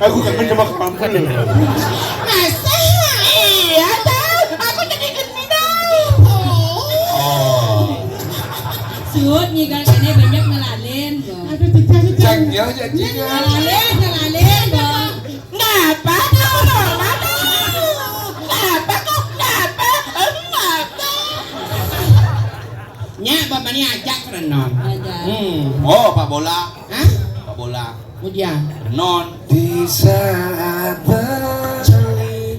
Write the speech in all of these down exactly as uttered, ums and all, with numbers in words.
Aku kangen sama kampung ya. Masa? Iya, tahu. Aku jadi gendut. Oh. Suut nyigal kene banyak ngelalin, Bang. Aduh, cicak, cicak. Cang, ya, ya, cicak. Ngelalin, ngelalin, Bang. Ngapa kau, Bang? Ngapa kau? Ngapa? Ngapa? Nya, Bapak ni ajak renon. Ajak. Hmm. Oh, Pak Bola. Hah? Pak Bola. Kemudian. Renon. Di saat berlari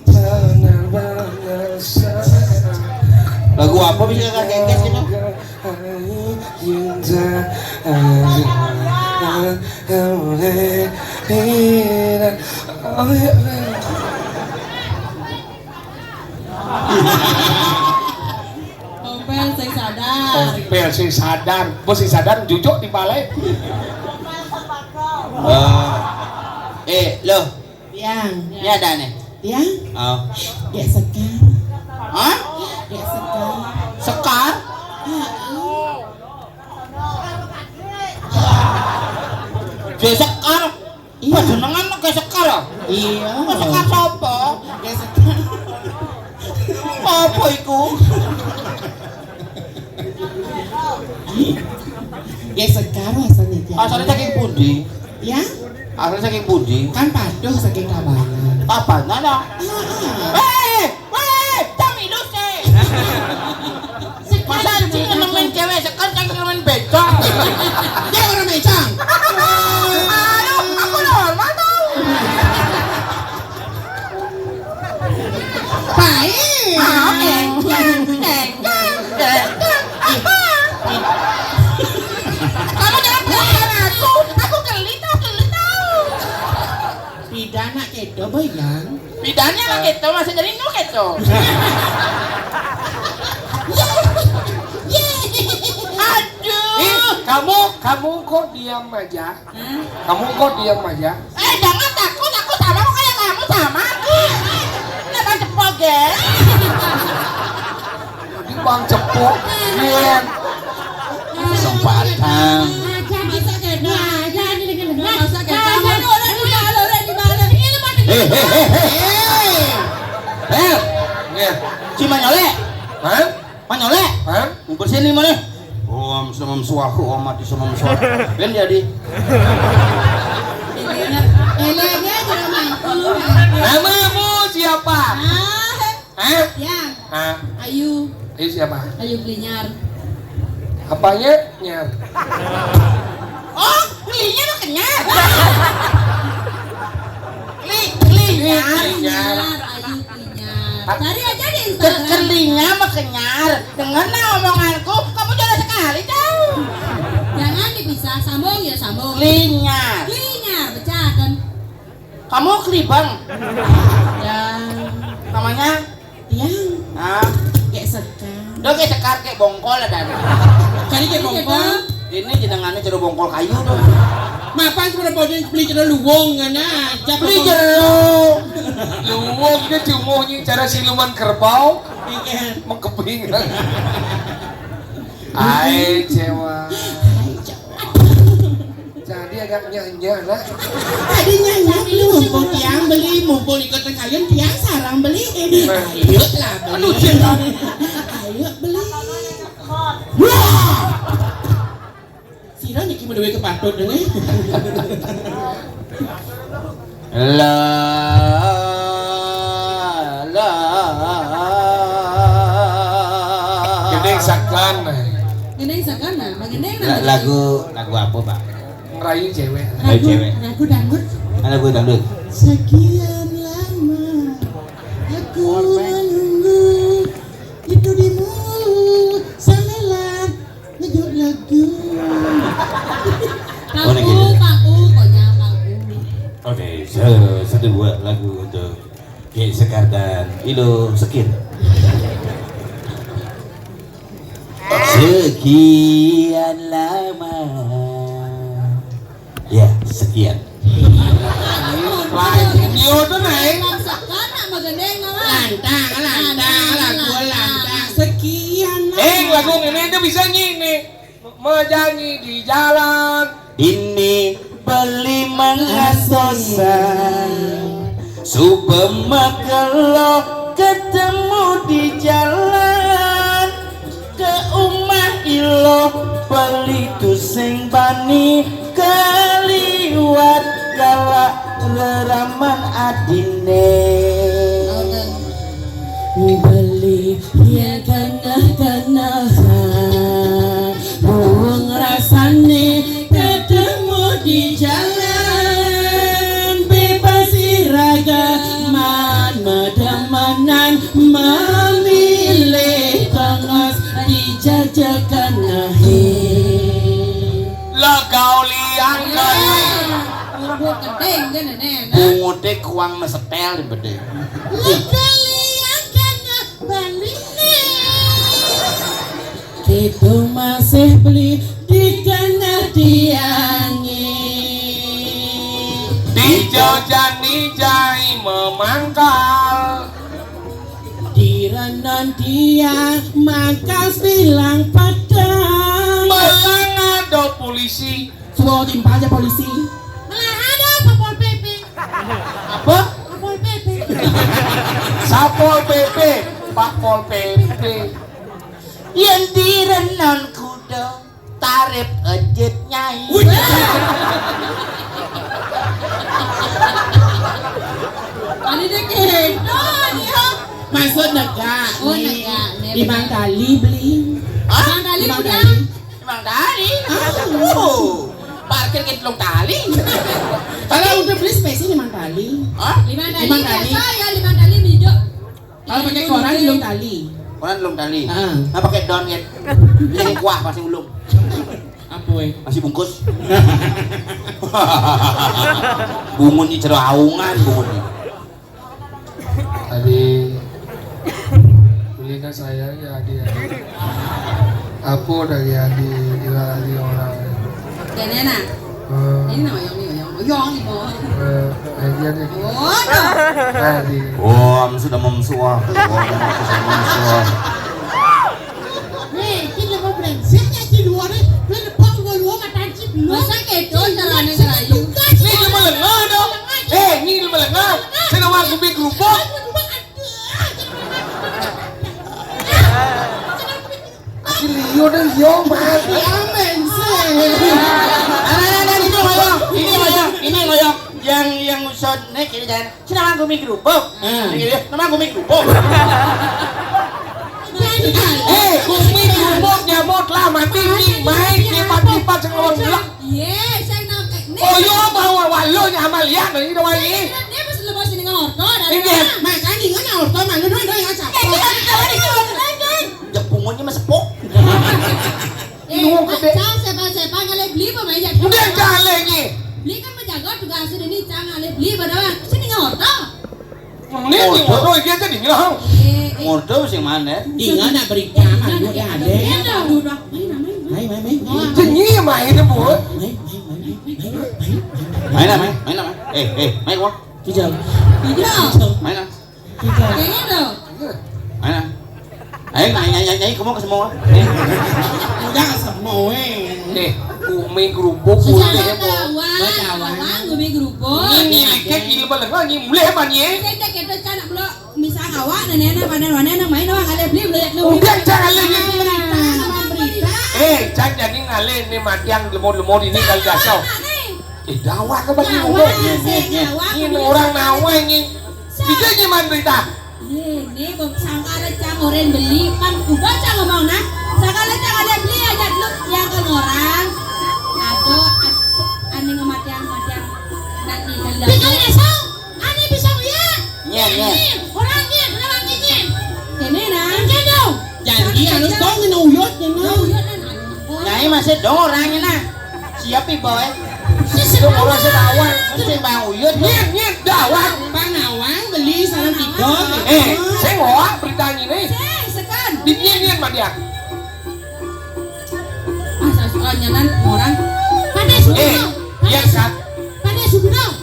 penerbangan saya. Lagu apa bisa kakak kengkes gitu? Cinta. Tompel sing sadar. Tompel sing sadar. Bos sing sadar jujuk di balai. Eh, eh, loh. Yang. Ini ada nih. Yang? Oh. Ya, Sekar. Hah? Ya, Sekar. Sekar? Heeh. Dia Sekar. Iya. Wah, jenengan kok Sekar ya? Iya. Kok Sekar sapa? Ya, Sekar. Apa iku? Ya, Sekar asalnya. Asalnya saking pundi? Ya? Asalnya saking pundi? Kan paduh saking Tabanan. Tabanan, ah? Heeh. Eh, weh, jam itu sih. Masa cing nemen cewek Sekar, cing nemen becak. Dia orang becak. Aduh, aku normal tau. Baik. Ah, oke. Kamu jangan perhatian aku. Aku geli tau, geli tau. Pidana kedo, boy, yang. Pidana lah kedo, masa jadi nu kedo. Aduh. Ih, kamu, kamu kok diam aja? Hah? Kamu kok diam aja? Eh, jangan takut, aku sama kok kayak kamu sama. Ih, kenapa cepok, ya? Ini Bang Cepok, Yen. Kesempatan. Masa kayak gitu? Masa kayak gitu? Aduh, udah, udah, udah, udah, di mana? Ini mah Eh, eh, eh, eh. Eh. Eh. Nih. Si Manyole. Hah? Manyole. Hah? Ngumpul sini mana? Om semam swahu, om mati semam swahu. Ben jadi. Namamu siapa? Ah, Hah? Yang. Hah? Ayu. Ayu siapa? Ayu Klinyar. Apanya? Nyar. Oh, Klinyar mah kenyar. Kli, Klinyar. Klinyar. Ayu Klinyar. Cari aja di Instagram. Klinyar mah kenyar. Dengar nah omonganku, kamu jangan sekali tahu. Jangan dipisah, sambung ya sambung. Klinyar. Klinyar, pecahkan. Kamu kelibang. Ya. Namanya? Yang. Ah. Kayak sekar. Udah kayak sekar, kayak bongkol ada. Cari kayak bongkol. Ini jenengannya jero bongkol kayu tuh. Mapan sebenarnya beli jero luwung kan aja. Beli jero. Luwung itu cumuhnya cara siluman kerbau. Iya. Mengkeping. Ai cewa. Jadi agak nyanyi lah. Tadi nyanyi beli mumpung tiang beli mumpung ikut kalian tiang sarang beli. Ayo lah beli. Aduh, cinta. Ayo beli. Wah. Sira niki menawi kepatut dene. La la. Gending sakan. Gending sakan nah, gending. Lagu lagu apa, Pak? Ngerayu cewek. Ngerayu cewek. Lagu dangdut. Ah, lagu dangdut. Sekian lama aku menunggu itu dimu samelan ngejuk lagu. Paku, paku, konyol paku. Oke, se- satu buah lagu untuk Ki Sekar dan Ilo Sekir. Sekian lama. Ya, sekian. Wah, yo tuh naik. Lantang, lantang, lagu lantang. Sekian lama. Eh, lagu ini itu bisa nyanyi. Mejangi di jalan ini Beli mangatosan, suba makelo ketemu di jalan. Ke umah ilo beli tu sing bani kaliwat galak reraman adine. Beli yang tengah-tengah, buang rasane ketemu di jalan. Bebas iragaman, medemenan memilih, tongos dijajakan akhir. Lah kau liang kali. Bungut gedeng kene, Nen. Bungute kuang mesetel di bedeng. Lah kau liang kene. Baline. Kidung masih beli di tengah tiange. Dijojani jai memangkal. Di renon tiang mangkal bilang padang. Malah ada polisi. Suruh timpal aja polisi. Malah ada Satpol P P. Apa? Satpol P P. Satpol P P, Pak Pol P P. Yen di renon kuda, tarif ejit nyai. Wih. Tadi dia kena. Maksud negak. Oh, nih. Negak, nih. Lima kali beli. Hah? Lima kali. Lima udah. Kali. Lima kali. Ah. Oh. Parkir ke telung kali. Kalau udah beli spesi lima kali. Hah? Lima kali. Lima kali. Biasa ya, lima kali beli, Dok. Kalau pakai koran belum tali. Koran belum tali. Heeh. Nah, pakai don ya. Yang kuah masih ulung. Apa, eh? Masih bungkus. Bungun ni jero aungan bungun ni. Adi, belikan saya ya, Adi, ya. Apa dari Adi, Ira Adi orang? Kene nak. Eh. Ini nama Yong, Yong, Yong, Yong, Yong. Eh, eh, iya deh. Oh, dah. Eh, di. Wah, sudah memsuah. Wah, sudah memsuah. Weh, iki lho brengsek ya di luar, eh. Weh, lebok luar-luar matan cip lu. Masa kedo carane ngerayu. Ini lho melengah dong. Eh, ini lho melengah. Saya nawar kupi kerupuk. Masih liur dan liur mati amen sih. Nah, nah, nah, nah, ini loyong, ini loyong, ini loyong. Yang, yang usut nek ini jangan. Sing nawang gumi kerupuk. Hmm. Iya, nawang gumi kerupuk. Eh, gumi kerupuk nyamot lah mati ni main lipat-lipat sing lawan gelak. Iya, saya nang eh, nih. Oh, iya, bawa walu nya Amalia nih, ini doang ini. Dia pas lepas ini ngorto, dah. Ini. Makanya ini ngorto, mana doang yang acap. Jebungunnya mesepuk. Eh, Pak, gede. Cang, sepan-sepan kali beli apa aja? Udah kali ini. Beli kan menjaga juga hasil ini, Cang, kali beli pada orang. Sini ngorto. Ini ngorto iki aja dingin lah. Eh, eh. Ngorto sing mana? Tinggal nak berita, kan, udah ada. Iya, dah, udah. Main, main, main. Main, main, main. Jenyi main, Bu. Main, main, main, main, main, main. Main, main, main, main. Eh, eh, main, Wak. Kijang. Kijang. Main, ah. Kijang. Kayaknya tuh. Main, ah. Ayo, nyanyi, nyanyi, nyanyi, kamu ke semua. Eh. Enggak, semua, eh. Eh, umi kerupuk, secara boleh, Bu. Bawang, bawang, umi kerupuk. Ini leket, ini melengah, ini mulai apa nih, eh? Saya tak kira, Cang, nak belok. Misal awak, nenek, nenek, mana, mana, nenek, main, awak ngalih beli, beli, beli. Udah, jangan lagi. Berita, berita. Eh, jangan jadi ngalih ni matiang lemur-lemur ini kali dasar. Eh, dawat ke bagi ngomong? Ini orang nawai ni. Kita je man berita. Ini, ini, sangkara cang orang beli, pan udah cang ngomong, nah. Sangkara cang ada beli aja dulu, yang ke orang. Atau, at-, ane ngematiang, matiang. Nanti, kalau pisau. Ane bisa uyut. Nyen, nyen. Nyen, orang nyen, orang nyen. Kene nah. Nyen dong. Jadi harus dong ngene uyut ngene. Uyut kan anak. Nyai masih dong orangnya nah. Siap ibu eh. Sisi dong orang sedawan. Mesti bang uyut. Nyen, nyen, dawan. Bang Nawang beli salam tiga. Eh, saya mau berita ini. Saya sekan. Di nyen, nyen, Madiak. Masa suka nyanan orang? Pada suka. Eh, iya, Kak. Pada suka.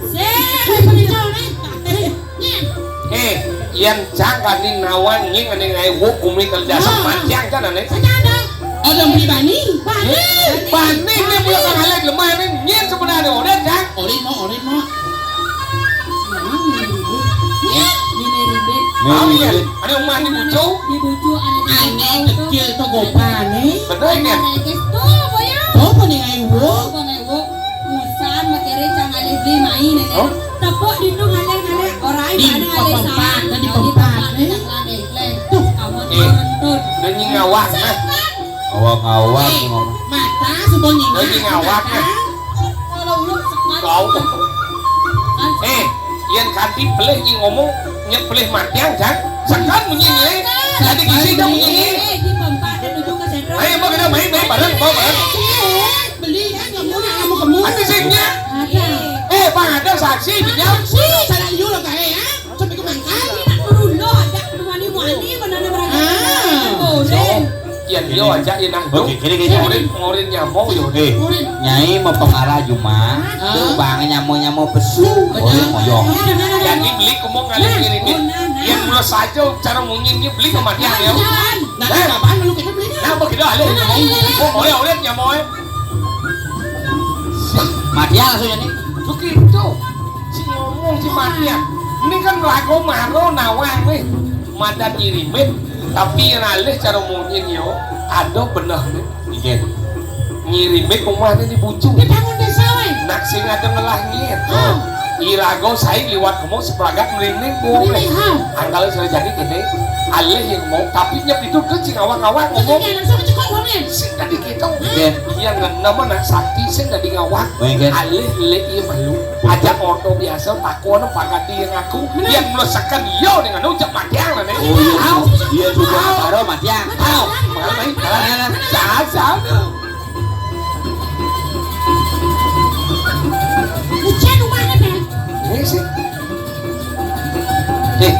Saya pada jauh, eh. Eh, nyen. Eh, yang cangkani nawang nying ane ngai wuk umi kerja sama yang kan ane. Saya ada. Oh, Belum beli bani. Bani. Bani né mula kang alit lemah né nyén sebenarnya, Oden, Jang? Orin mau, orin mau. Naon ini ribut? Nyén, ini ribut. Mau ya? Ada rumah di Bucu? Di Bucu ada di Bucu. Ané kecil tuh gopane. Bener ya? Tuh, boya. Tuh, apa nih, ayo, Bu? Tuh, apa nih, Bu? Musan materi cang alih beli main, ya. Oh? Tepuk di tu ngalir-ngalir. Orang di mana alih pempat, sama? Di pempat, eh. Tuh, kamu turun, tuh. Udah nyingawak, nah. Awak-awak ngomong. Mata suba nyingak. Lagi ngawak, mata. Kau. Eh, yén kanti pelih nyi ngomong, nyé pelih matiang, Jang. Sekan munyi nyé. Tadi gizi dah munyi nyé. Eh, di pempatnya nuju ke sentral. Ayo, mau kita main, main bareng, mau bareng. Beli, ya, nyamuk, nyamuk, nyamuk. Ada sih, nya. Ada. Eh, Bang, ada saksi, pinjam. Saksi, salah liu lah, kayak, ya. Sampai ke mangkal. Ini nak turun lo, ada muani-muani, mana ada barang. Ah. Boleh. Yén dia aja, yén nang. Oke, kira-kira. Ngorin, ngorin nyamuk, yo. Eh, Nyai mau pengarah cuma, tuh bang nyamuk-nyamuk pesu. Boleh, moyo. Jadi beli kemong kali ini. Yén mula saja cara munyinya beli kematian, ya. Nah, apaan lu kita beli? Nah, begitu alih. Mau ngorin, ngorin nyamuk, eh. Matian langsung ini. Begitu. Si ngomong si matian. Ini kan lagu maro nawang nih. Madan ngirimit, tapi yén alih cara munyin yo, ada beneh nih. Nggih. Ngirimit rumah nih di Bucu. Di bangun desa, wé. Nak sing ada ngelah nyén. Oh. Irago sai liwat ngomong sepragat merinding, Bu. Merinding, ha. Angkal sudah jadi gini. Alih yang ngomong, tapi nyep itu tuh sing awak-awak ngomong. Iya, langsung cekok ngomong. Sing tadi gitu. Nggih. Yang nama nak sakti sing tadi ngawak. Nggih. Alih lé iya malu. Ajak orto biasa, takon pagati yang aku. Bener. Yang melesekan iya dengan ucap matiang lah, nih. Oh, iya. Au. Iya juga. Au. Baru matiang. Au. Malah main. Salah, salah. Hujan rumahnya, Ben. Ini sih. Eh,